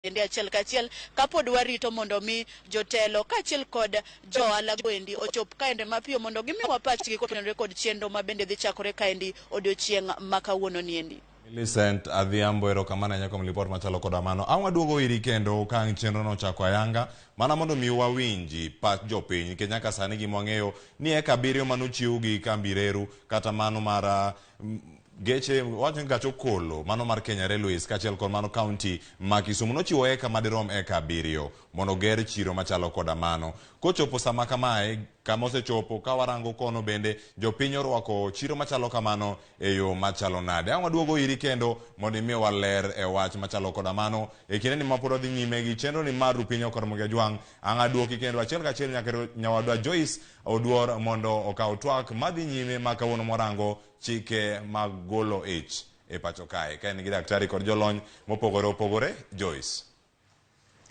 Bende achiel kachiel kapod warito mondo mi jotelo kaachiel kod johala goendi ochop kaende mapiyo mondo gimiwa pachgi kotenore kod chenro ma bende dhi chakore kaendi odiochieng' ma kawuono niendi. Millicent Adhiambo, erokamano ahinya kuom lipot machalo koda mano. Ang' waduogo iri kendo ka ang' chenro no ochako ayanga, mana mondo mi wawinji pach jopiny, nikech nyaka sani gima wang'eyo ni eka abiriyo manochiw gi kambi reru kata mano mar geche wacho ni gach okolo mano mar Kenya Railways kaachiel kod mano kaunti ma Kisumu nochiwo eka madirom eka abiriyo mondo oger chiro machalo koda mano. Kochopo sama kamae, kama osechopo ka warango kono bende jopiny orwako chiro machalo kamano e yo machalo nade. Ang' waduogo iri kendo mondo imiwa ler e wach machalo koda mano e kindeni ma pod wadhi nyime gi chenro ni mar Rupiny ok Ramogi Ajwang'. Ang' aduoki kendo achiel kachiel nyaka nyawadwa Joyce Oduor mondo okaw twak madhi nyime ma kawuono mwarango chike mag golo ich e pacho kae ka en gi daktari kod jolony mopogore opogore. Joyce.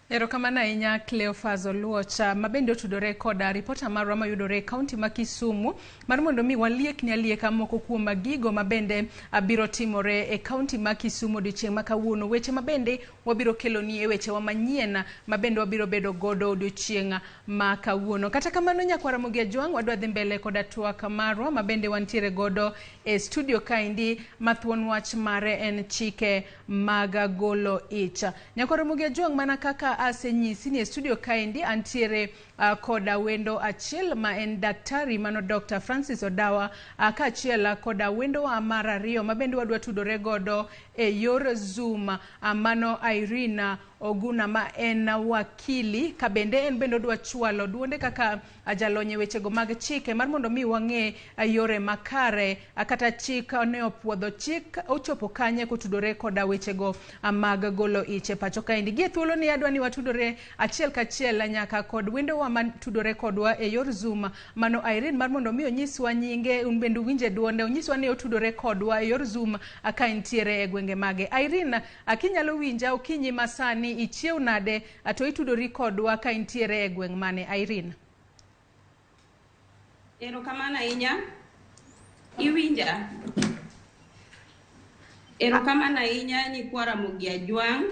Erokamano ahinya Cleophas Oluoch ma bende otudore koda ripota marwa mayudore e kaunti ma Kisumu mar mondo mi waliekni alieka moko kuom gigo ma bende biro timore e kaunti ma Kisumu odiochieng' ma kawuono. Weche ma bende wabiro keloni e wechewa manyien ma bende wabiro bedo godo odiochieng' ma kawuono. Kata kamano nyakwar Ramogi Ajwang' wadwa dhi mbele koda twak marwa ma bende wantiere godo e studio kaendi ma thuon wach mare en chike mag golo ich. Nyakwar Ramogi Ajwang' mana kaka asenyisi ni e studio kaendi antiere koda wendo achiel ma en daktari mano Dr. Francis Odawa kaachiel koda wendowa mar ariyo ma bende wadwa tudore godo e yor Zoom mano Irene Oguna ma en wakili ka bende en bende odwa chwalo duonde kaka jalony e wechego mag chike mar mondo mi wang'e yore makare kata chik ne opuodho chik ochopo kanye kotudore koda wechego mag golo ich e pacho kaendi. Gie thuolo ni adwa ni watudore achiel kachiel nyaka kod wendowa matudore kodwa e yor Zoom mano Irene mar mondo mi onyiswa nyinge un bende uwinje duonde onyiswa ni otudore kodwa e yor Zoom ka entiere e gwenge mage. Irene, Akinyalo winja okinyi masani ichiew nade to itudori kodwa ka intiere e gweng' mane Irene? Erokamano ahinya. Iwinja? Erokamano ahinya nyikwa Ramogi Ajwang'.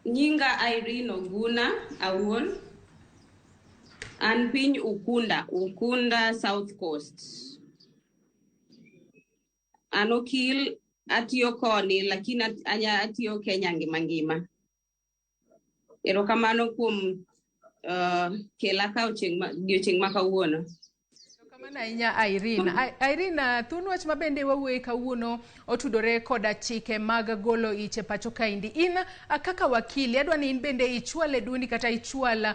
Nyinga Irene Oguna Awuol. An piny Ukunda, Ukunda South Coast. An okil atiyo koni lakini anya atiyo Kenya ngima ngima. Erokamano kuom kela ka odiochieng' ma kawuono. Erokamano ahinya Irene. Irene, thuon wach ma bende wawuoye kawuono otudore koda chike mag golo ich e pacho kaendi. In kaka wakili, adwa ni in bende ichwal e duondi kata ichwal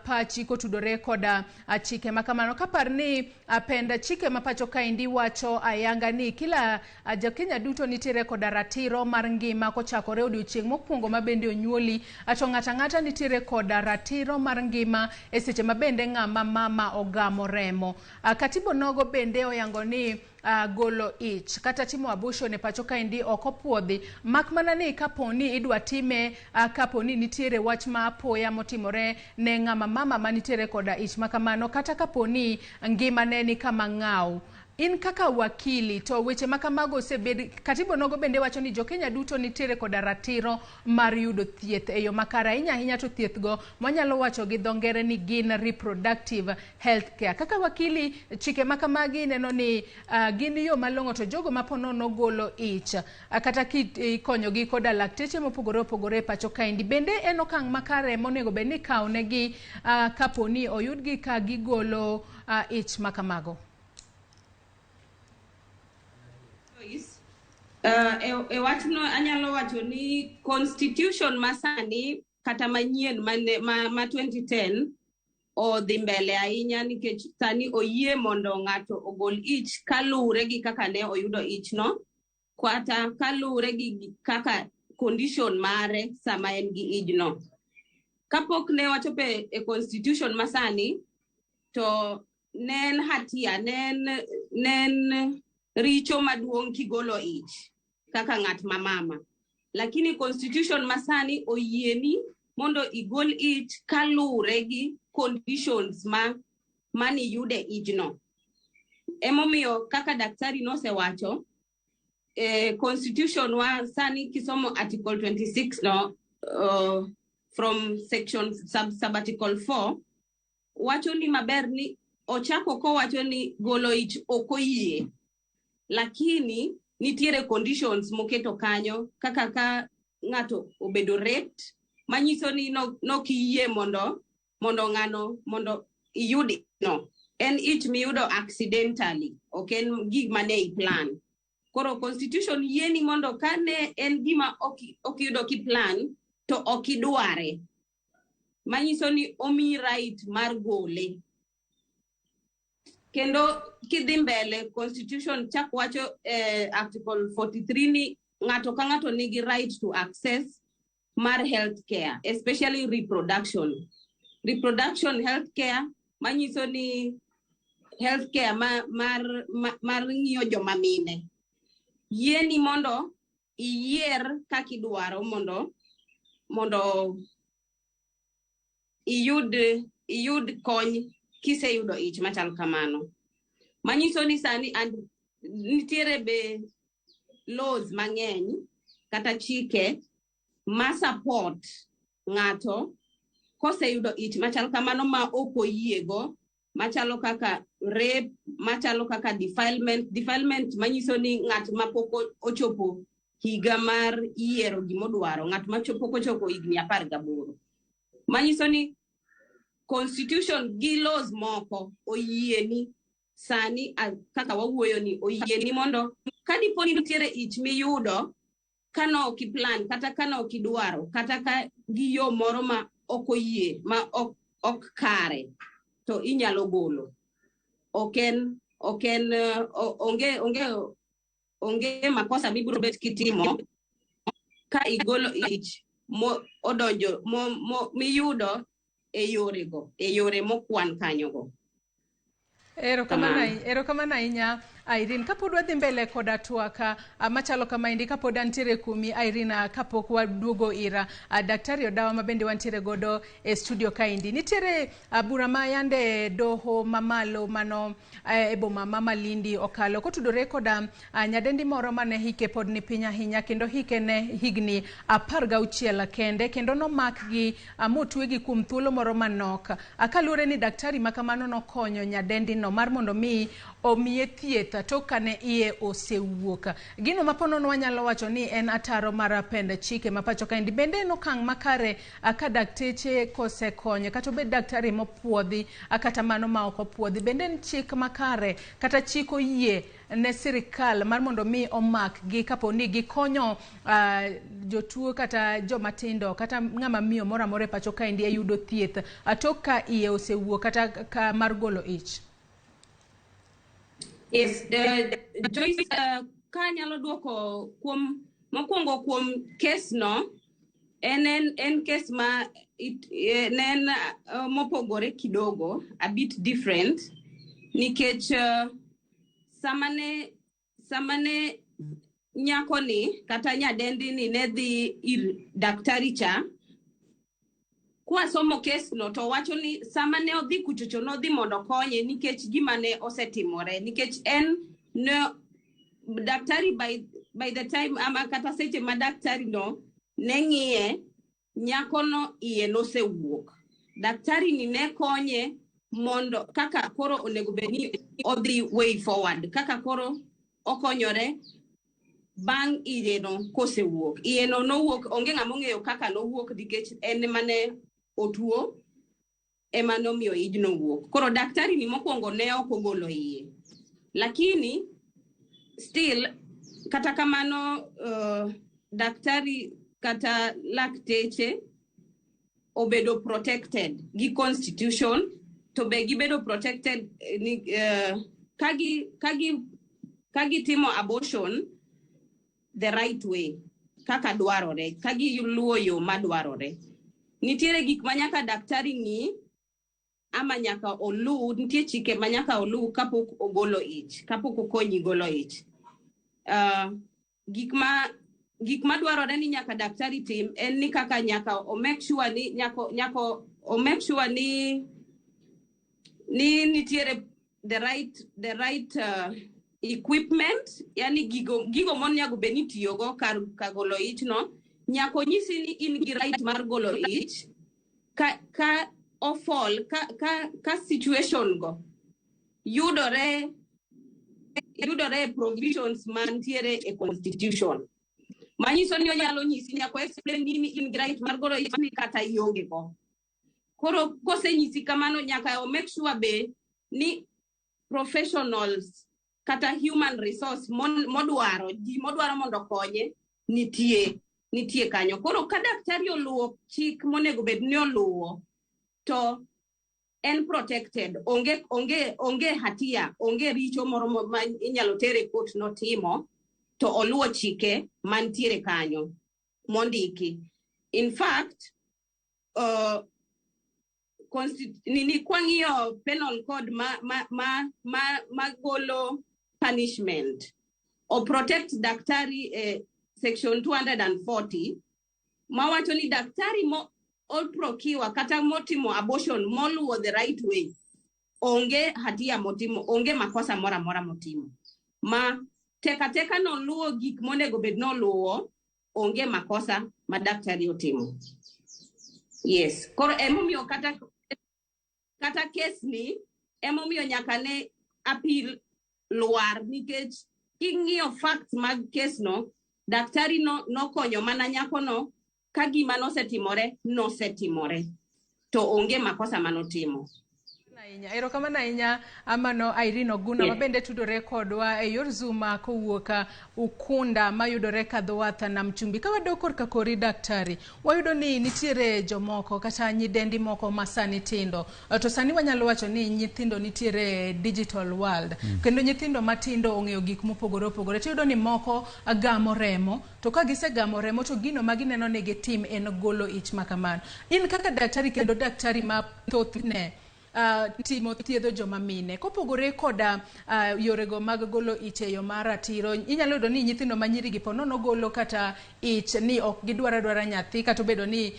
pachi kotudore koda chike ma kamano. Kapar ni pend chike ma pacho kaendi wacho ayanga ni kila ja-Kenya duto nitiere koda ratiro mar ngima kochakore odiochieng' mokwongo ma bende onyuoli, to ng'ato ang'ata nitiere koda ratiro mar ngima e seche ma bende ng'ama mama ogamo remo. Katiba nogo bende oyango ni golo ich kata timo abortion e pacho kaendi ok opuodhi, mak mana ni kapo ni idwa time kapo ni nitiere wach ma apoya motimore ne ng'ama mama manitiere koda ich makamano kata kapo ni ngimane ni kama ng'aw. In kaka wakili to weche ma kamago osebed katiba nogo bende wacho ni jo-Kenya duto nitiere koda ratiro mar yudo thieth e yo makare ahinya ahinya to thieth go mwanyalo wacho gi dho ngere ni gin reproductive health care. Kaka wakili chike ma kamagi ineno ni gin yo malong'o to jogo ma ponono golo ich kata kikonyogi koda lakteche mopogore opogore e pacho kaendi bende en okang' makare monego bed ni ikawo negi kapo ni oyudgi ka gigolo ich ma kamago? E wachno anyalo wacho ni constitution masani kata manyien ma 2010 odhi mbele ahinya nikech sani oyie mondo ng'ato ogol ich kaluwre gi kaka ne oyudo ichno kata kaluwre gi kaka condition mare sama en gi ijno. Kapok ne wachopo e constitution masani to ne en hatia, ne en richo maduong' kigolo ich kaka ng'at ma mama. Lakini constitution masani oyieni mondo igol ich kaluwre gi conditions ma maniyude ijno. Emomiyo kaka daktari nosewacho, Constitution wa sani kisomo article 26 no, from section sub article 4 wacho ni maber ni ochako kowacho ni golo ich ok oyie, lakini nitiere conditions moketo kanyo kaka ka ng'ato obedo raped, manyiso ni nokiyie mondo ng'ano mondo iyud no en ich miyudo accidentally, ok en gik mane i plan. Koro constitution yieni mondo kane en gima ok iyudo ki plan to ok idware, manyiso ni omiyi right mar gole. Kendo kidhi mbele, constitution chak wacho article 43 ni ng'ato ka ng'ato nigi right to access mar health care, especially reproduction health care, manyiso ni health care mar ng'iyo joma mine. Yieni mondo iyier kaka idwaro mondo iyud kony kiseyudo ich machal kamano. Manyiso ni sani and nitiere be laws mang'eny kata chike ma support ng'ato koseyudo ich machal kamano ma ok oyiego, machalo kaka rape, machalo kaka defilement. Defilement manyiso ni ng'at ma pok ochopo higa mar yiero gimodwaro, ng'at ma pok ochopo higni 18. Manyiso ni constitution gi laws moko oyieni sani kaka wawuoyo ni oyieni mondo ka dipo ni nitiere ich miyudo kano ok i-plan kata kano ok idwaro kata ka gi yo moro ma ok oyie ma ok kare, to inyalo golo. Ok en onge makosa mibiro bet kitimo ka igolo ich mo odonjo mo miyudo e yorego, e yore mokwan kanyogo. Erokamano, erokamano ahinya, Irene. Kapod wadhi mbele koda twak machalo kamaendi, kapod antiere kuomi, Irene, kapok waduogo ira Daktari Odawa mabende wantiere godo e studio kaendi. Nitiere bura ma yande doho mamalo mano e boma ma Malindi okalo kotudore koda nyadendi moro mane hike pod ni piny ahinya, kendo hike ne higni 16 kende, kendo nomakgi motwegi kuom thuolo moro manok. Kaluwore ni daktari makamano nokonyo nyadendi no mar mondo mi omiye thieth tok kane iye osewuok. Gino ma ponono wanyalo wacho ni en ataro mar pend chike ma pacho kaendi. Bende en okang' makare ka dakteche kosekonyo, kata obed daktari mopuodhi kata mano ma ok opuodhi, bende en chik makare kata chik oyie ne sirikal mar mondo mi omakgi kapo ni gikonyo jotuo kata joma tindo kata ng'ama miyo moro amora e pacho kaendi e yudo thieth tok ka iye osewuok kata ka mar golo ich? Yes, Joyce, ka anyalo duoko kuom mokwongo kuom kes no, en kes ma ne en mopogore kidogo, a bit different, nikech sama ne nyakoni kata nyadendi ni ne dhi ir daktari cha, kwasomo kes no to wacho ni sama ne odhi kuchocho nodhi mondo okonye nikech gima ne osetimore, nikech en ne daktari by the time ama kata seche ma daktari no ne ng'iye, nyakono iye nosewuok. Daktari ni ne konye mondo kaka koro onego bed ni odhi way forward, kaka koro okonyore bang' iye no kosewuok. Iye no nowuok, onge ng'ama ong'eyo kaka nowuok nikech en mane otuo ema nomiyo ijno wuok. Koro daktari ni mokwongo ne ok ogolo iye, lakini still kata kamano daktari kata lakteche obedo protected gi constitution, to be gibedo protected ni, ka gitimo abortion the right way kaka dwarore, ka giluwo yo madwarore. Nitiere gik ma nyaka daktari ng'i ama nyaka oluw, nitie chike ma nyaka oluw kapok ogolo ich, kapok okonyi golo ich. Gik ma dwarore ni nyaka daktari tim en ni kaka nyaka o make sure ni nyaka o make sure ni nitiere the right Equipment, yani gigo monego bed ni itiyogo kar ka golo ich no, nyaka onyisi ni in gi right mar golo ich ka ofall ka situation go yudore e provisions mantiere e constitution. Manyiso ni onyalo nyisi, nyaka explain ni in gi right mar golo ich ni kata ionge go. Koro kosenyisi kamano, nyaka o make sure be ni professionals kata human resource modwaro, ji modwaro mondo okonye nitie kanyo. Koro ka daktari oluwo chik monego bed ni oluwo, to en protected, onge hatia, onge richo moro ma inyalo tere court notimo, to oluwo chike mantiere kanyo mondiki. In fact, nini, kwang'iyo penal code ma golo punishment o protect daktari eh, section 240 mawacho ni daktari mo oprokiwa kata motimo abortion moluwo the right way onge hatia motimo, onge makosa moro amora motimo. Ma teka teka noluwo gik monego bed noluwo, onge makosa ma daktari otimo. Yes, koro emomiyo kata kes ni emomiyo nyaka ne appeal lwar, nikech king'iyo facts mag kes no, daktari no nokonyo mana nyakono ka gima nosetimore nosetimore, to onge makosa manotimo. Ahinya. Erokamano ahinya amano Irene Oguna ma bende tudore kodwa e yor Zoom kowuok Ukunda mayudore Kadhowath Nam Chumbi. Ka wadok korka kori daktari, wayudo ni nitiere jomoko kata nyidendi moko ma sani tindo. To sani wanyalo wacho ni nyithindo nitiere digital world. Kendo nyithindo matindo ong'eyo gik mopogore opogore. Tiyudo ni moko gamo remo, to ka gisegamo remo to gino ma gineno ni gitim en golo ich ma kamano. In kaka daktari kendo daktari ma thothne timo thiedho joma mine kopogore koda yorego mag golo ich e yo mar ratiro, inyalo yudo ni nyithindo ma nyiri gi po nono golo kata ich ni ok gidwar adwara nyathi, kata obedo ni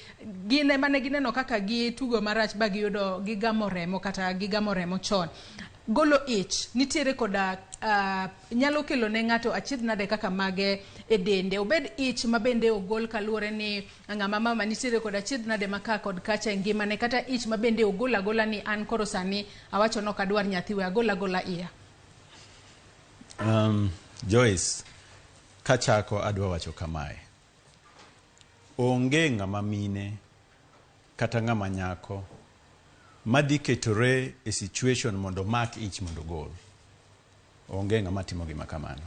gin ema ne gineno kaka gitugo marach ba giyudo gigamo remo kata gigamo remo chon. Golo ich nitiere koda nyalo kelo ne ng'ato achiedh nade kaka mage e dende, obed ich ma bende ogol kaluwore ni ng'ama mama nitiere kod achiedh nade ma ka kod kacha e ngimane, kata ich ma bende ogol agola ni an koro sani awacho ni ok adwar nyathi, we agol agola iya. Joyce, kachako adwa wacho kamae. Onge ng'ama mine kata ng'ama nyako madhi ketore e situation mondo omak ich mondo ogol. Onge ng'ama timo gima kamano.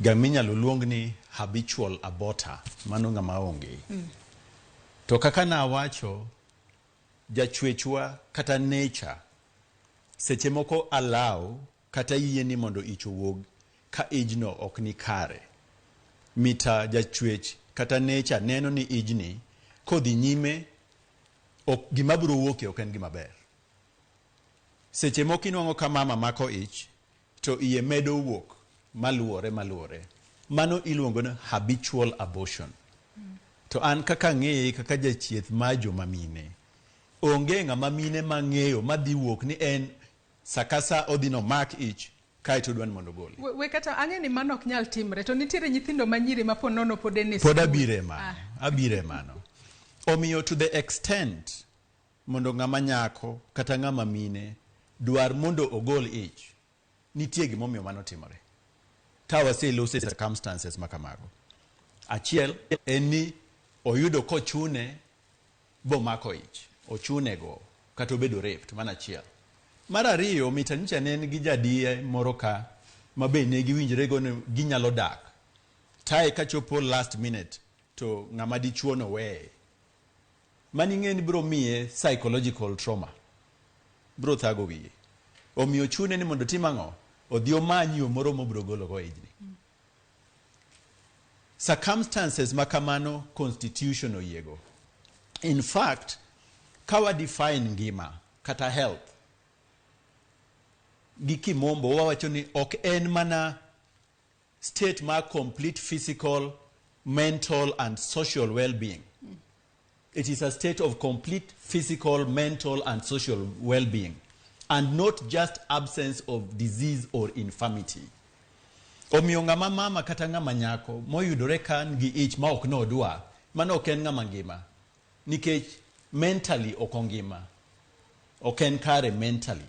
Gama inyalo luong ni habitual aborter, mano ng'ama onge. To kaka nawacho, jachwechwa kata nature seche moko allow kata yie ni mondo ich owuog ka ijno ok ni kare. Mita jachwech kata nature neno ni ijni kodhi nyime ok gima biro wuokie ok en gima ber. Seche moko inwang'o ka mama mako ich to iye medo wuok maluwore maluwore. Mano iluongo ni habitual abortion. To an kaka ang'eye kaka jachieth mar joma mine, onge ng'ama mine mang'eyo madhi wuok ni en sa ka sa odhi nomak ich kaeto odwa ni mondo ogole. We kata ang'e ni mano ok nyal timre, to nitiere nyithindo ma nyiri ma po nono pod en e Pod skul. Abire mano, abire mano. Omiyo to the extent mondo ng'ama nyako kata ng'ama mine dwar mondo ogol ich, nitie gimomiyo mano timore. Ta waseloso e circumstances ma kamago. Achiel en ni oyudo kochune bomako ich, ochune go kata obedo raped, mano achiel. Mar ariyo, mita nyocha ne en gi jadiye moro ka ma be ne giwinjore go ni ginyalo dak. Tae kachopo last minute to ng'ama dichuo no weye. Mani ing'e ni biro miye psychological trauma. Biro thago wiye. Omiyo chune ni mondo otim ang'o? Odhi omany yo moro mobiro golo go ijni. Circumstances ma kamano constitution oyiego. In fact, ka wa define ngima kata health gi kimombo wawacho ni ok en mana state mar complete physical, mental and social well-being. It is a state of complete physical, mental and social well-being and not just absence of disease or infirmity. Omiyo ng'ama mama kata ng'ama nyako moyudore ka nigi ich ma ok nodwa, mano ok en ng'ama ngima. Nikech mentally ok ongima. Ok en kare mentally.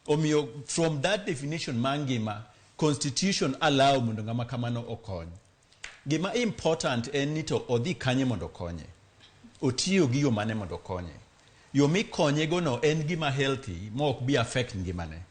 Omiyo from that definition mar ngima, constitution allow mondo ng'ama kamano okony. Gima important en ni to odhi kanye mondo okonye. Otiyo gi yo mane mondo okonye. Yo mikonye go no en gima healthy ma ok bi affect ngimane.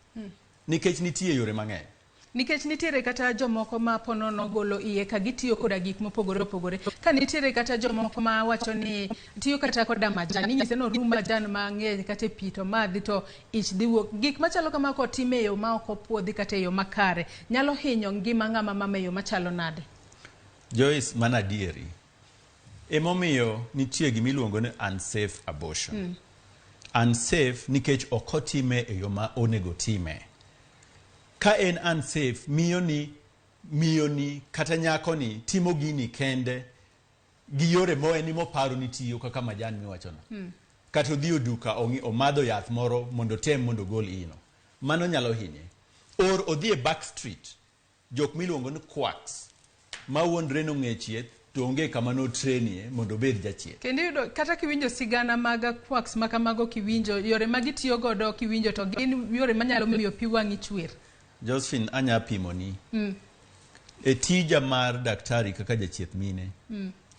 Nikech nitie yore mang'eny. Nikech nitiere kata jomoko ma ponono golo iye ka gitiyo koda gik mopogore opogore. Ka nitiere kata jomoko ma wacho ni tiyo kata koda majan, inyise ni oru majan mang'eny kata e pi to madhi to ich dhi wuok. Gik machalo kama kotim e yo ma ok opuodhi kata e yo makare, nyalo hinyo ngima ng'ama mama e yo machalo nade? Joyce, mano adieri. Emomiyo nitie gima iluongo ni unsafe abortion. Unsafe nikech ok otime e yo ma onego time. Ka en unsafe, miyo ni kata nyako ni timo gini kende gi yore moeni moparo ni tiyo kaka majan miwachono. Kata odhi e duka omadho yath moro mondo otem mondo ogol ino. Mano nyalo hinye. Or odhi e back street, jok miluongo ni quacks, ma wuondre ni ong'e chieth to onge kama notrenie mondo obed jachieth. Kendo iyudo kata kiwinjo sigana mag quacks ma kamago kiwinjo yore ma gitiyo godo kiwinjo to gin yore manyalo miyo pi wang'i chwer. Josephine, anya pimoni. E tija mar daktari kaka jachieth mine,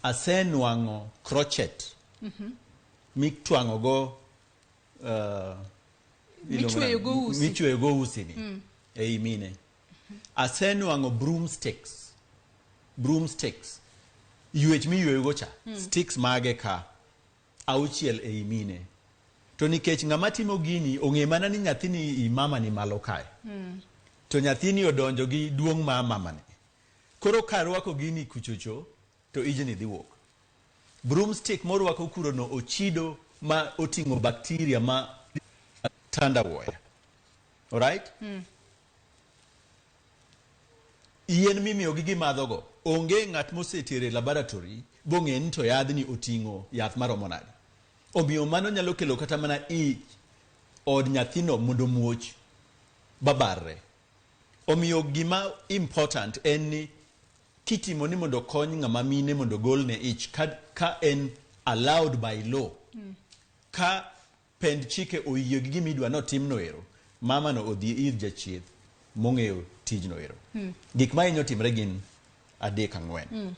asenwang'o crochet mitwang'o go Michweyo go usi. Michweyo go usi ni ei mine. Asenwang'o broomsticks. Broomsticks. Ywech miyweyo go cha. Sticks mage ka auchiel ei mine. To nikech ng'ama timo gini ong'e mana ni nyathini i mama ni malo kae. To nyathini odonjo gi duong' mar mamani. Koro karwako gini kuchocho to ijni dhi wuok. Broomstick morwako kuro no ochido ma oting'o bacteria ma tandawuoya. Alright? Yien mimiyogi gimadhogo onge ng'at mosetere e laboratory bong'e ni to yadhni oting'o yath maromo nade. Omiyo mano nyalo kelo kata mana ich od nyathino mondo muoch babarre. Omiyo gima important en ni kitimo ni mondo kony ng'ama mine mondo golne ich ka en allowed by law. Ka pend chike oyie gi gima idwa notimno ero, mama no odhi ir jachieth mong'eyo tijno ero. Gik ma hinyo timre gin adek ang'wen.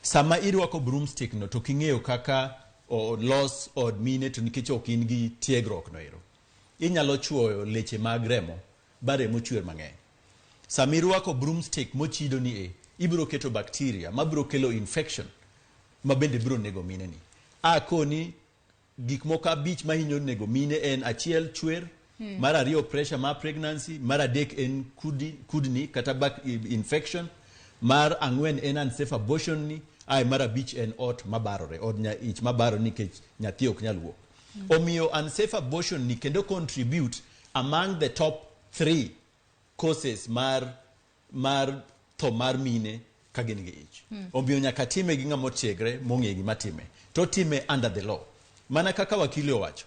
Sama irwako broomstick no to king'eyo kaka olos od mine to nikech ok in gi tiegruok no ero. Inyalo chuoyo leche mag remo ba remo chwer mang'eny. Sama irwako broomstick mochido ni e, ibiro keto bacteria mabiro kelo infection ma bende biro nego mine ni. Akoni gik moko abich mahinyo nego mine en achiel chwer, mar ariyo pressure mar pregnancy, mar adek en kudni kata back infection, mar ang'wen en unsafe abortion ni, ae mar abich en ot mabarore, od ich mabarore nikech nyathi ok nyal wuok. Omiyo unsafe abortion ni kendo contribute among the top 3 causes mar tho mar mine ka gin gi ich. Omiyo nyaka time gi ng'ama otiegre mong'e gima time. To time under the law. Mana kaka wakili owacho.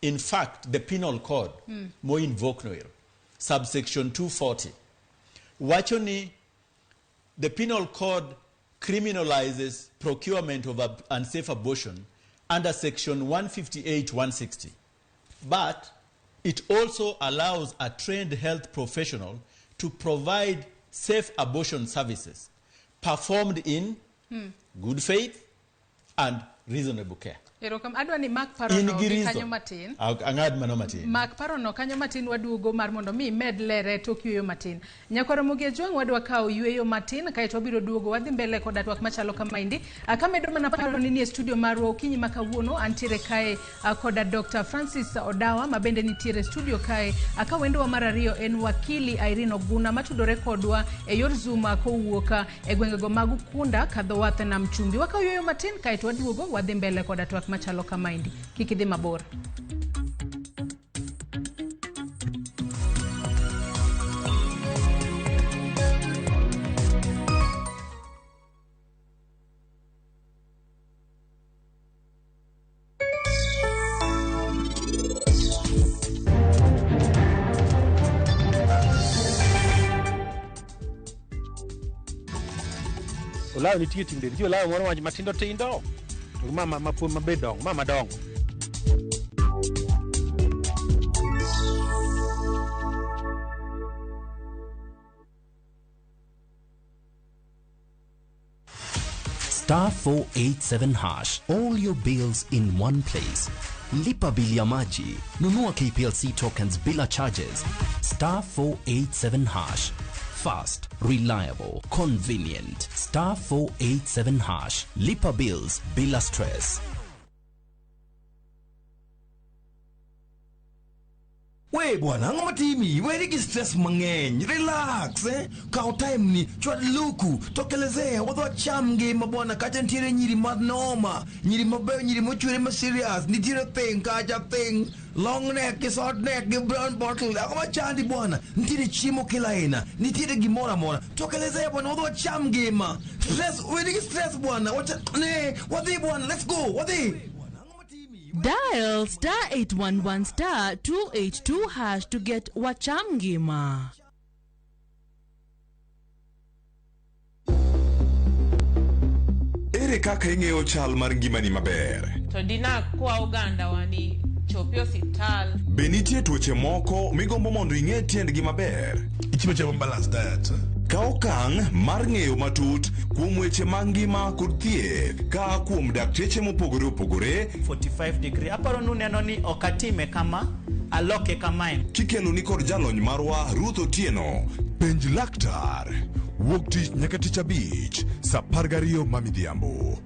In fact, the penal code mo invoke no ero, subsection 240, wacho ni the penal code criminalizes procurement of unsafe abortion under section 158, 160. But it also allows a trained health professional to provide safe abortion services performed in good faith and reasonable care. Adwa ni mak In parono gi gi reason. kanyo matin. Ang'ad mano matin. Mak parono kanyo matin waduogo mar mondo mi imed lere tok yweyo matin. Nyakwar Ramogi Ajwang' wadwa kawo yweyo matin kaeto wabiro duogo wadhi mbele koda twak machalo kamaendi. Kamedo mana paro ni e studio marwa okinyi ma kawuono antiere kae koda Dr. Francis Odawa ma bende nitiere e studio kae. Ka wendowa mar ariyo en wakili Irene Oguna matudore kodwa e yor Zoom kowuok e gwengego mag Ukunda, Kadhowath, Nam Chumbi. Wakawo yweyo matin kaeto waduogo wadhi mbele koda twak machalo kamaendi. Kik idhi mabor. Olayo nitie tinde, nitie olayo moro matindo tindo to ma ma ma ma be dongo, ma madongo. Star 487 hash. All your bills in one place. Lipa bili ya maji. Nunua KPLC tokens bila charges. Star 487 hash. Fast, reliable, convenient. Star 487 hash. Lipa bills bila stress. We bwana, ang'o matimi? Weri gi stress mang'eny. Relax, eh? Kaw time ni, chwad luku, tokelezea, wadhi wacham ngima bwana. Kacha nitiere nyiri manoma, nyiri mabeyo, nyiri mochwere ma serious. Nitiere thing kacha thing, long neck gi short neck gi brown bottle. Ang'o machandi bwana? Nitiere chiemo kila aina, nitiere gimoro amora. Tokelezea bwana, wadhi wacham ngima. Stress, weri gi stress bwana. Wacha, ne, wadhi bwana, let's go, wadhi. Dial star 811 star 282 hash to get Wachamgima. Ere kaka ing'eyo chal mar ngimani maber? To dina kwa oganda wa ni chopi osiptal. Be nitie tuoche moko migombo mondo ing'e tiendgi maber? Ichiemo chiemo balanced diet. Kaw okang' mar ng'eyo matut kuom weche mag ngima kod thieth ka kuom dakteche mopogore opogore 45 degree. Aparo ni uneno ni ok atime kama, aloke kamae. Kikeloni kod jalony marwa Ruth Otieno. Penj laktar. Wuok tich nyaka tich abich sa 12 ma midhiambo.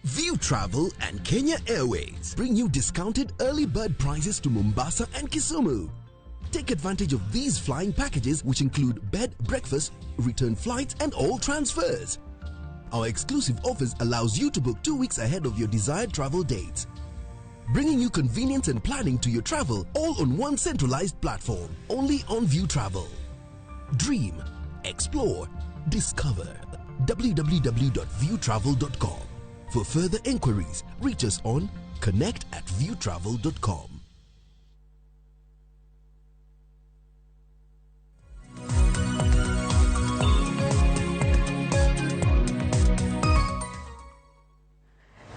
View Travel and Kenya Airways bring you discounted early bird prices to Mombasa and Kisumu. Take advantage of these flying packages, which include bed, breakfast, return flights, and all transfers. Our exclusive offers allows you to book 2 weeks ahead of your desired travel dates, bringing you convenience and planning to your travel all on one centralized platform, only on View Travel. Dream, explore, discover. www.viewtravel.com. For further inquiries, reach us on connect@viewtravel.com.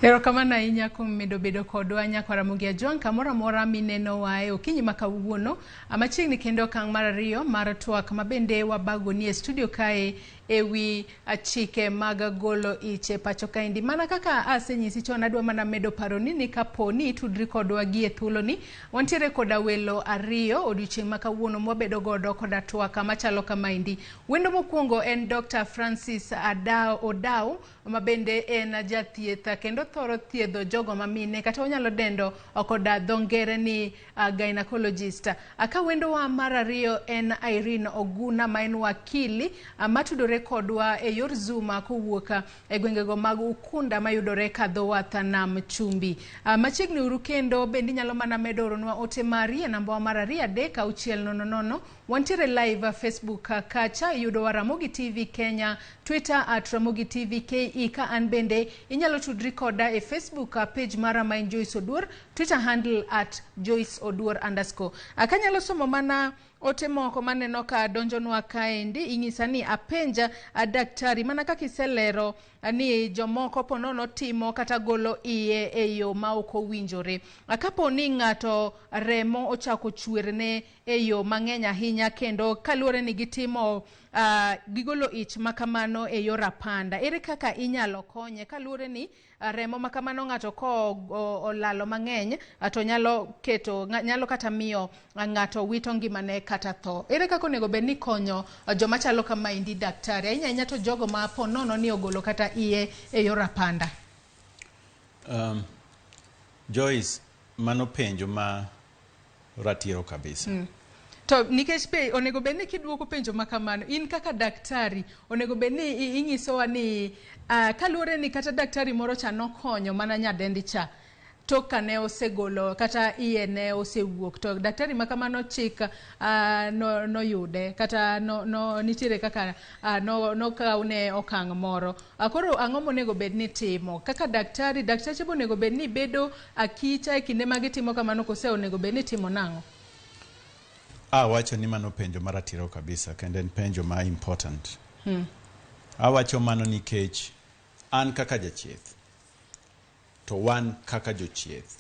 Erokamano ahinya kuom medo bedo kodwa nyakwa Ramogi Ajwang' kamoro amora minenowa e okinyi ma kawuono. Machiegni kendo okang' mar ariyo mar twak mabende wabagoni e studio kae ewi chike mag golo ich e pacho kaendi. Mana kaka asenyisi chon, adwa mana medo paroni ni kapo ni itudri kodwa gi e thuoloni, wantiere koda welo ariyo odiochieng' ma kawuono mwabedo godo koda twak machalo kamaendi. Wendo mokwongo en Dr. Francis Adao Odao ma bende en jathieth kendo thoro thiedho jogo mamine kata wanyalo dendo koda dho ngere ni gynecologist. Ka wendowa mar ariyo en Irene Oguna ma en wakili matudore kodwa e yor Zoom kowuok e gwengego mag Ukunda mayudore kadho wath nam chumbi. Machiegni uru kendo bende inyalo mana medo oronwa ote mari e namba wa mar 23600. Wantiere live Facebook kacha, iyudowa Ramogi TV Kenya, Twitter @RamogiTV KE. Ka an bende inyalo tudri koda e Facebook page mara ma en Joyce Oduor, Twitter handle @JoyceOduor_. Kanyalo somo mana ote moko maneno ka donjonwa kaendi, inyisa ni apenja daktari mana kaka iselero ni jomoko ponono timo kata golo iye e yo ma ok owinjore. Kapo ni ng'ato remo ochako chwerne e yo mang'eny ahinya kendo kaluwore ni gitimo gigolo ich makamano e yor apanda, ere kaka inyalo konye kaluwore ni remo makamano ng'ato ko olalo mang'eny to nyalo keto nyalo kata miyo ng'ato wito ngimane kata tho? Ere kaka onego bed ni konyo joma chalo kamaendi, daktari, ahinya ahinya to jogo ma po nono ni ogolo kata iye e yor apanda? Joyce, mano penjo ma ratiro kabisa. To nikech be onego bed ni kiduoko penjo ma kamano, in kaka daktari onego bed ni inyisowa ni kaluwore ni kata daktari moro cha nokonyo mana nyadendi cha tok kane osegolo kata iye ne osewuok, to daktari ma kamano chik no, noyude kata no, no, nitiere kaka no, nokawne okang' moro. Koro ang'o monego bed ni timo kaka daktari? Daktache be onego bed ni bedo akicha e kinde ma gitimo kamano kose onego bed ni timo nang'o? Awacho ni mano penjo maratiro kabisa kendo en penjo ma important. Awacho mano nikech an kaka jachieth to wan kaka jochieth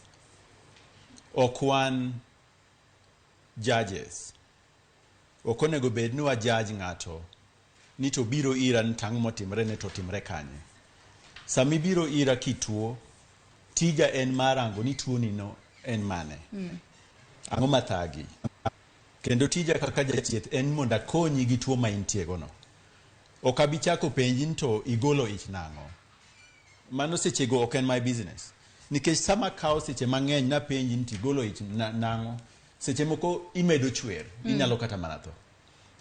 ok wan judges. Ok onego bed ni wa judge ng'ato ni to biro ira ni tang' motimre ne to timre kanye. Sama ibiro ira kituo, tija en mar rango ni tuoni no en mane. Ang'o mathagi? Kendo tija kaka jachieth en mondo akonyi gi tuo ma intie go no. Ok abi chako penji ni to igolo ich nang'o. Mano sechego ok en my business. Nikech sama kawo seche mang'eny napenji ni to igolo ich nang'o, seche moko imedo chwer, inyalo kata mana tho.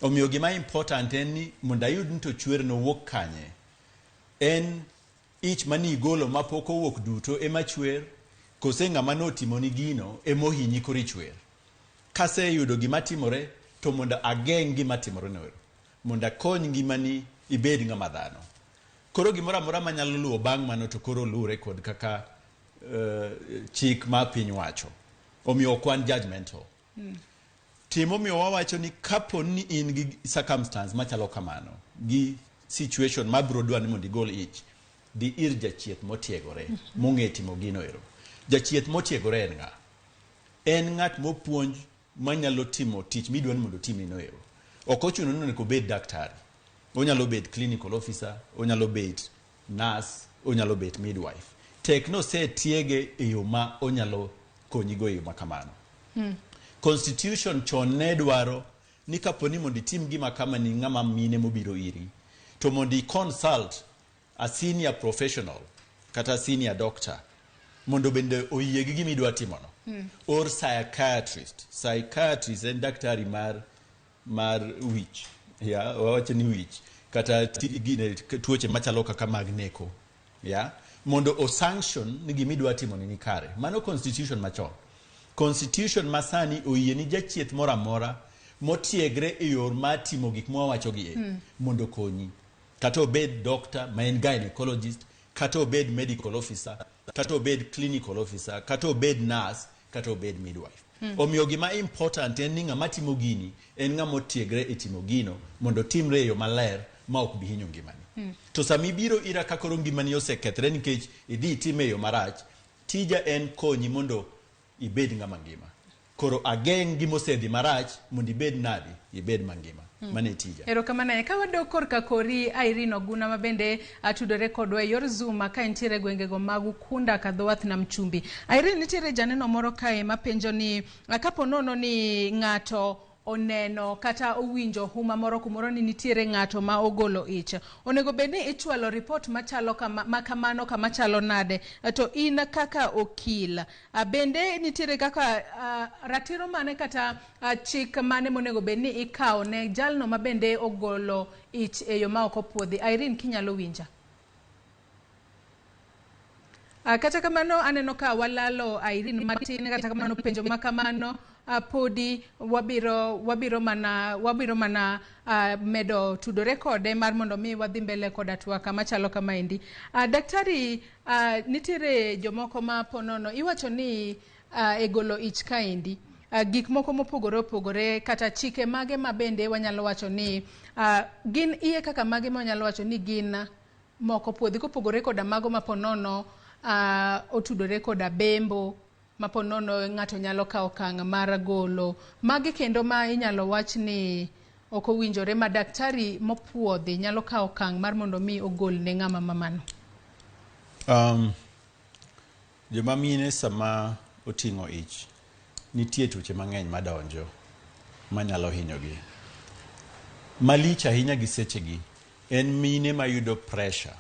Omiyo gima important en ni mondo ayud ni to chwer no wuok kanye. En ich mane igolo mapok owuok duto ema chwer, kose ng'ama notimoni gino ema ohinyi koro ichwer. Kaseyudo gima timore to mondo ageng' gima timore no ero. Mondo akony ngimani ibed ng'ama dhano. Koro gimoro amora manyalo luwo bang' mano to koro luwre kod kaka chik ma piny wacho. Omiyo ok wan judgmental. Timomiyo wawacho ni kapo ni in gi circumstance machalo kamano, gi situation mabiro dwa ni mondo igol ich, dhi ir jachieth motiegore, mong'e timo gino ero. Jachieth motiegore en ng'a? En ng'at mopuonj manyalo timo tich midwa ni mondo otimni no ero. Ok ochuno ni onego obed daktari. Onyalo bet clinical officer, onyalo bet nurse, onyalo bet midwife. Tek nosetiege e yo ma onyalo konyigo e yo ma kamano. Constitution chon ne dwaro ni kapo ni mondo itim gima kama ni ng'ama mine mobiro iri, to mondo i consult a senior professional kata senior doctor mondo bende oyie gi gima idwa timono. Or psychiatrist. Psychiatrist en daktari mar wich. Ya, wawacho ni wich kata gine, tuoche machalo kaka mag neko. Ya, mondo o sanction ni gima idwa timo ni kare. Mano constitution machon. Constitution masani oyie ni jachieth moro amora motiegre e yor mar timo gik mwawacho gi e mondo okonyi. Kata obed doctor ma en gynecologist, kata obed medical officer, kata obed clinical officer, kata obed nurse, kata obed midwife. Omiyo gima important en ni ng'ama timo gini en ng'ama otiegre e timo gino mondo otimre e yo maler ma ok bi hinyo ngimani. To sama ibiro ira ka koro ngimani osekethre nikech idhi itime e yo marach, tija en konyi mondo ibed ng'ama ngima. Koro ageng' gimosedhi marach mondo ibed nadi, ibed mangima. Mano e tija. Erokamano. Ka wadok korka kori Irene Oguna ma bende atudore kodwa e yor Zoom ka entiere gwengego mag Ukunda kadho wath nam chumbi. Irene, nitiere janeno moro kae mapenjo ni kapo nono ni ng'ato oneno kata owinjo huma moro kumoro ni nitiere ng'ato ma ogolo ich, onego bed ni ichwalo ripot machalo kama, ma kamano kama chalo nade? To in kaka okil, bende nitiere kaka ratiro mane kata chik mane monego bed ni ikawo ne jalno ma bende ogolo ich e yo ma ok opuodhi? Irene, kinyalo winja. Kata kamano aneno ka walalo Irene matin. Kata kamano penjo ma kamano podi wabiro mana medo tudore kode mar mondo mi wadhi mbele koda twaka machalo kamaendi. Daktari, nitiere jomoko ma ponono iwacho ni e golo ich kaendi gik moko mopogore opogore kata chike mage ma bende wanyalo wacho ni gin iye kaka mage ma wanyalo wacho ni gin moko puodhi kopogore koda mago ma ponono otudore koda bembo ma ponono ng'ato nyalo kawo okang' mar golo magi kendo ma inyalo wach ni ok owinjore ma daktari mopuodhi nyalo kawo okang' mar mondo mi ogol ne ng'ama mamano. Joma mine sama oting'o ich nitie tuoche mang'eny madonjo manyalo hinyogi. Malich ahinya gi sechegi en mine mayudo pressure,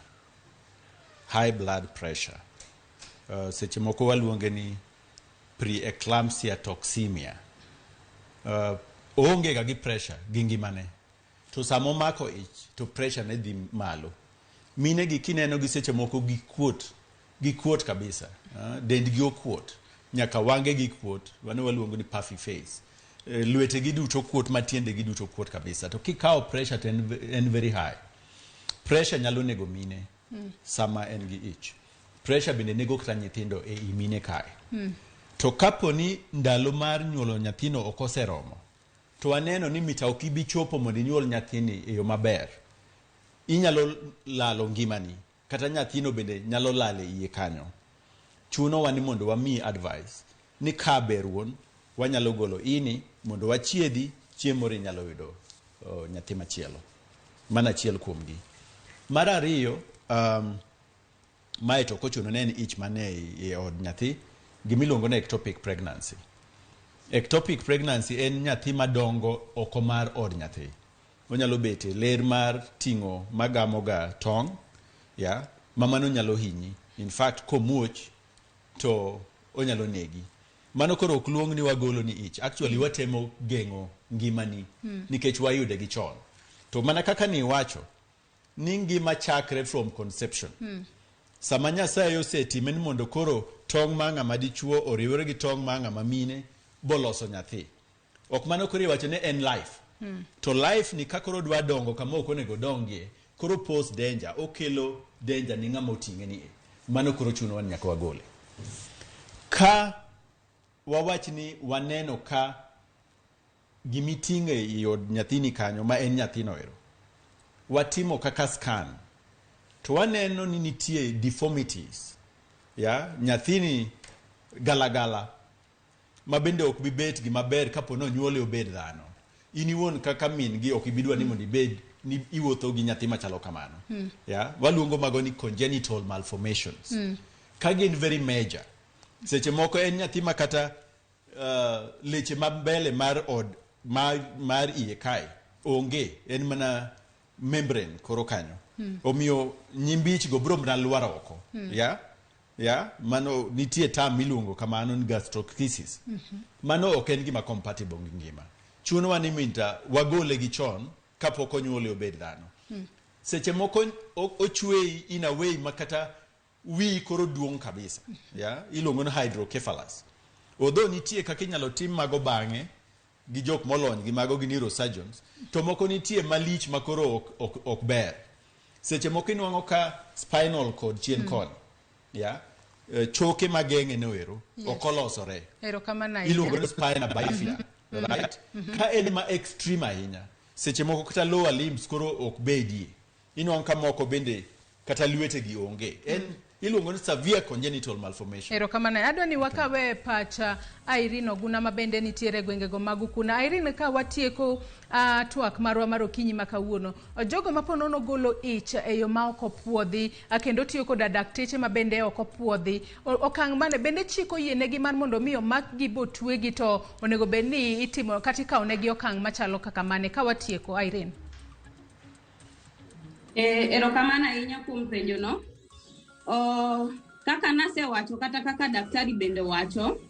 high blood pressure. Seche moko waluonge ni pre-eclampsia toxemia. Oonge ga gi pressure gi ngimane. To sama omako ich to pressure ne dhi malo. Mine gi kineno gi seche moko gikuot, gikuot kabisa. Dendgi okuot, nyaka wange gi kuot, mano waluongo ni puffy face. Lwete gi duto kuot ma tiende gi duto kuot kabisa. To kikawo pressure to en very high. Pressure nyalo nego mine sama en gi ich. Pressure bende nego kata nyithindo e i mine kae. To kapo ni ndalo mar nyuolo nyathino ok oseromo, to waneno ni mita ok ibi chopo mondo inyuol nyathini e yo maber, inyalo lalo ngimani kata nyathino bende nyalo lal e iye kanyo. Chunowa ni mondo wamiyi advice ni ka ber wuon, wanyalo golo ini mondo wachiedhi, chieng' moro inyalo yudo nyathi machielo. Mano achiel kuomgi. Mar ariyo, mae to ok ochuno ni en ich mane e od nyathi, gimiluongo ni ectopic pregnancy. Ectopic pregnancy en nyathi madongo oko mar od nyathi. Onyalo bet e ler mar ting'o magamo ga tong', ya, ma mano nyalo hinyi. In fact, komuoch to onyalo negi. Mano koro ok luong ni wagolo ni ich. Actually watemo geng'o ngimani nikech wayude gi chon. To mana kaka ni iwacho, ni ngima chakre from conception. Sama Nyasaye osetime ni mondo koro tong' mar ng'ama dichuo oriwre gi tong' mar ng'ama mine boloso nyathi. Ok mano koro iwacho ni en life. To life ni ka koro dwa dongo kama ok onego odongie, koro pose danger, okelo danger ni ng'ama oting'e ni e. Mano koro chunowa ni nyaka wagole. Ka wawach ni waneno ka gimiting'o e od nyathini kanyo ma en nyathino ero, watimo kaka scan to waneno ni nitie deformities, ya, nyathini galagala ma bende ok bi bet gima ber kapo ni onyuole obed dhano. In iwuon kaka min gi ok ibidwa ni mondo ibed ni iwuotho gi nyathi machalo kamano. Ya, waluongo mago ni congenital malformations. Ka gin very major, seche moko en nyathi ma kata leche ma mbele mar od mar iye kae onge, en mana membrane koro kanyo. Omiyo nyimbich go biro mana lwar oko. Ya, mano nitie term miluongo kamano ni gastroschisis. Mano ok en gima compatible gi ngima. Chunowa ni minta wagole gi chon kapok onyuole obed dhano. Seche moko ochweyi in a way ma kata wiyi koro duong' kabisa. Ya, iluongo ni hydrocephalus. Although nitie kaka inyalo tim mago bang'e gi jok molony gi mago gi neurosurgeons, to moko nitie malich ma koro ok ber. Seche moko inwang'o ka spinal cord chien koni, ya, choke mageng'e no ero, ok olosore. Erokamano ahinya. Iluongo ni spina bifida, right? Ka en ma extreme ahinya, seche moko kata lower limbs koro ok bedie. Inwang'o ka moko bende kata lwetegi onge. En iluongo ni severe congenital malformation. Erokamano. Adwa ni wakawe pacha Irene Oguna ma bende nitiere e gwengego mag Ukuna. Irene, ka watieko twak marwa mar okinyi ma kawuono, jogo ma po nono golo ich e yo ma ok opuodhi, kendo tiyo koda dakteche ma bende ok opuodhi, okang' mane bende chik oyienegi mar mondo mi omakgi botwegi, to onego bed ni itimo kata ikawonegi okang' machalo kaka mane? Ka watieko, Irene. Erokamano ahinya kuom penjo no. Kaka nasewacho kata kaka daktari bende wacho,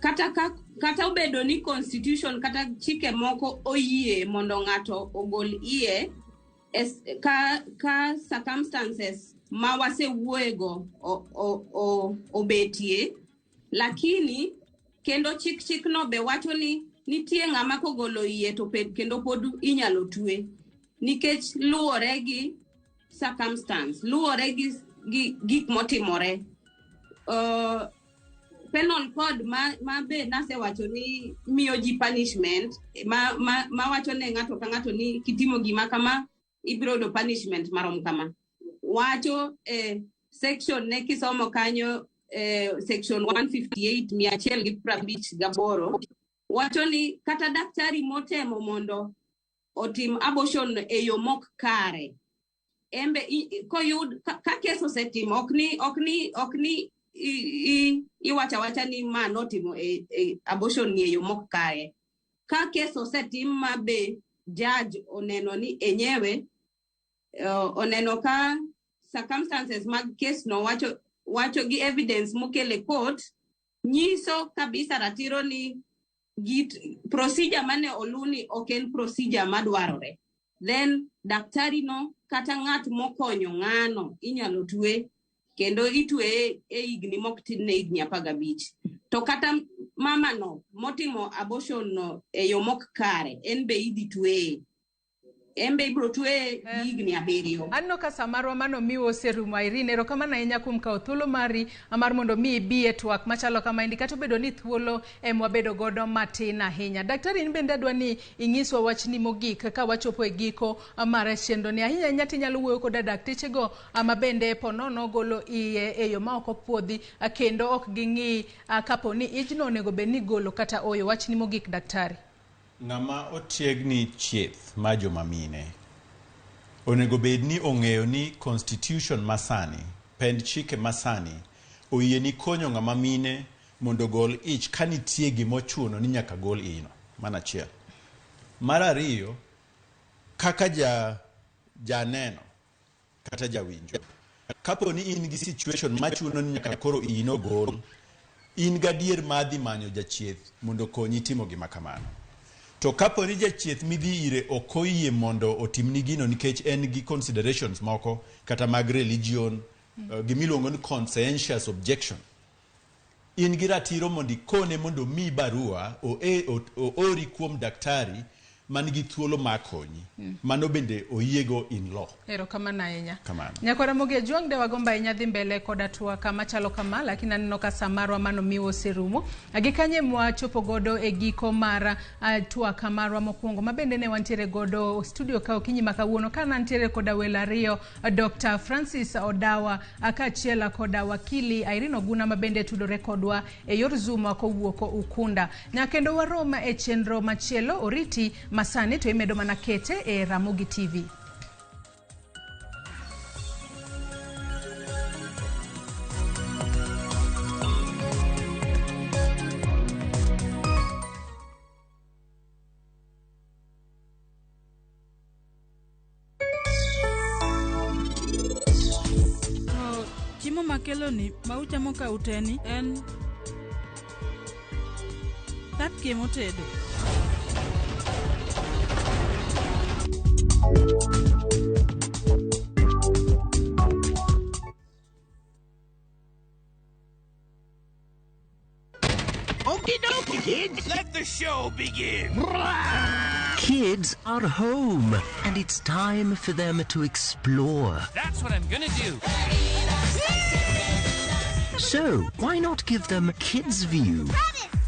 kata obedo ni constitution kata chike moko oyie mondo ng'ato ogol iye ka circumstances ma wasewuoyego obetie, lakini kendo chikno be wacho ni nitie ng'ama kogolo iye to kendo pod inyalo twe nikech luwore gi circumstance, luwore gi gik motimore. Penal code ma be nasewacho ni miyo ji punishment, ma wacho ne ng'ato ka ng'ato ni kitimo gima kama ibiro yudo punishment marom kama. Wacho section ne kisomo kanyo, section 158 158, wacho ni kata daktari motemo mondo otim abortion e yo mok kare, embe koyud ka kes osetimo, ok ni iwacho awacha ni ma notimo e abortion ni e yo mok kare. Ka kes osetim ma be judge oneno ni enyewe, oneno ka circumstances mag kes no wacho gi evidence mokele court nyiso kabisa ratiro ni git procedure mane oluni ok en procedure madwarore, then daktari no kata ng'at mokonyo ng'ano inyalo twe, kendo itweye e higni mok tin ne higni 15. To kata mama no motimo abortion no e yo mok kare, en be idhi tweye. Embe ibiro tweye higni 7. Aneno ka sa marwa mano miwa oserumo. Irene, erokamano ahinya kuom kawo thuolo mari mar mondo mi ibi e twak machalo kamaendi, kata obedo ni thuolo em wabedo godo matin ahinya. Daktari, in bende adwa ni inyiswa wachni mogik ka wachopo e giko mar chenro ni. Ahinya ahinya tinyalo wuoyo koda daktechego ma bende ponono golo iye e yo ma ok opuodhi kendo ok ging'i kapo ni ijno onego bed ni golo kata oyo. Wachni mogik, daktari. Ng'ama otiegni chieth ma joma mine onego bed ni ong'eyo ni constitution masani, pend chike masani oyie ni konyo ng'ama mine mondo ogol ich ka nitie gima ochuno ni nyaka gol iyno. Mano achiel. Mar ariyo, kaka janeno kata jawinjo, kapo ni in gi situation machuno ni nyaka koro iyino gol, in gadier mar dhi manyo jachieth mondo okonyi timo gima kamano. To kapo ni jachieth midhi ire ok oyie mondo otimni gino nikech en gi considerations moko kata mag religion, gimiluongo ni conscientious objection, in gi ratiro mondo ikone mondo omiyi barua oori kuom daktari man gi thuolo mar konyi. Mano bende oyiego in law. Erokamano ahinya. Kamano. Nyakwara Ramogi Ajwang' de wagombo ahinya dhi mbele koda twak machalo kama, lakini aneno ka sa marwa mano miwa oserumo. Gi kanye mwachopo godo e giko mar twak marwa mokwongo, ma bende ne wantiere godo studio ka okinyi ma kawuono, ka nantiere koda welo ariyo, Dr. Francis Odawa kaachiel koda wakili Irene Oguna ma bende tudore kodwa e yor Zoom kowuok Ukunda. Nyakendo warom e chenro machielo, oriti masani to imedo mana kete e Ramogi TV. To chiemo makeloni ma uchamo ka uteni en cupcake motedo. Okie dokie, kids. Let the show begin. Kids are home, and it's time for them to explore. That's what I'm gonna do. So, why not give them Kids View?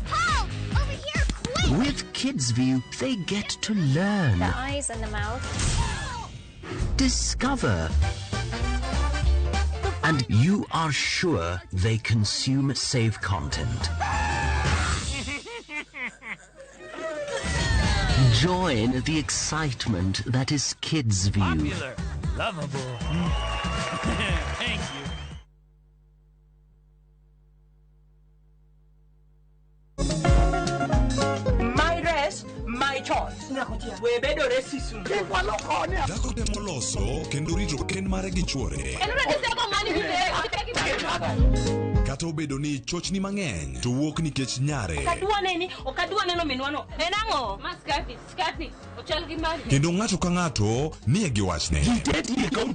Help! Over here, quick! With Kids View, they get to learn, The eyes and the mouth. discover, and you are sure they consume safe content. Join the excitement that is Kids View. Popular, lovable. Thank you. My dress, my choice. We bedo racism. Dhako temo loso kendo rito kend mare gi chuore. Kata obedo ni chochni mang'eny to wuok nikech nyare. Okadwa neni, okadwa neno minwano. En ang'o? Ma skati, skati, ochal gi mari. Kendo ng'ato ka ng'ato nie gi wachne.